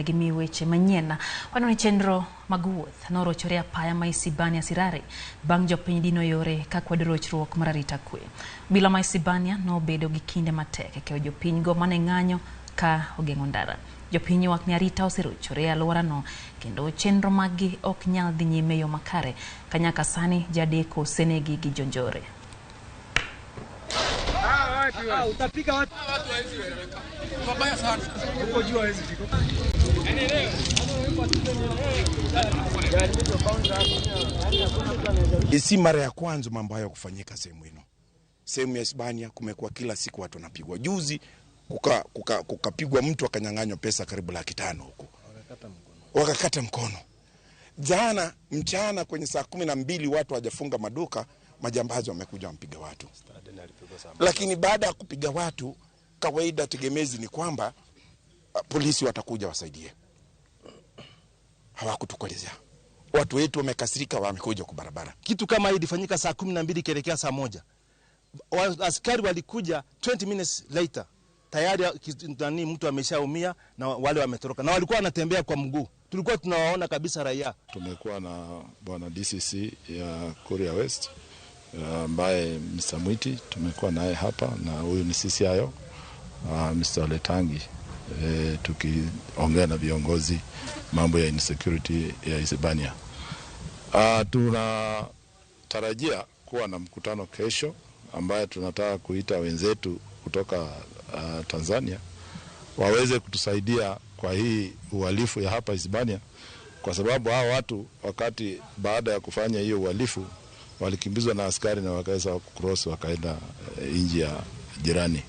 Gimi weche manyien waneno ni chenro mag wuoth norochore apaya ma Isibania Sirare bang' jopiny dino yore ka kwedo rochruok mar arita kwe. Obila ma Isibania nobedo gi kinde matek e keyo jopiny go mane ng'anyo ka ogeng'o ndara. Jopiny ywak ni arita oserochore e alworano kendo chenro maggi ok nyal dhi nyime e yo makare ka nyaka sani jadeko osenegi gi jonjore. Si mara ya kwanza mambo hayo kufanyika sehemu hino. Sehemu ya Hispania kumekuwa kila siku watu wanapigwa. Juzi kukapigwa kuka mtu akanyang'anywa pesa karibu 500,000 huko, wakakata mkono. Jana mchana kwenye saa 12 watu hawajafunga maduka, majambazi wamekuja wampiga watu. Lakini baada ya kupiga watu, kawaida tegemezi ni kwamba polisi watakuja wasaidie. Hawakutukolezea. Watu wetu wamekasirika, wamekuja kwa barabara. Kitu kama hii ilifanyika saa 12 kuelekea saa 1. Askari walikuja 20 minutes later. Tayari nani mtu ameshaumia na wale wametoroka. Na walikuwa wanatembea kwa mguu. Tulikuwa tunawaona kabisa raia. Tumekuwa na bwana DCC ya Kuria West ambaye Mr. Mwiti tumekuwa naye hapa, na huyu ni CCIO Mr. Letangi, tukiongea na viongozi mambo ya insecurity ya Isibania. Tunatarajia kuwa na mkutano kesho ambaye tunataka kuita wenzetu kutoka Tanzania waweze kutusaidia kwa hii uhalifu ya hapa Isibania, kwa sababu hao watu wakati baada ya kufanya hiyo uhalifu walikimbizwa na askari na wakaweza kucross wakaenda nchi ya jirani.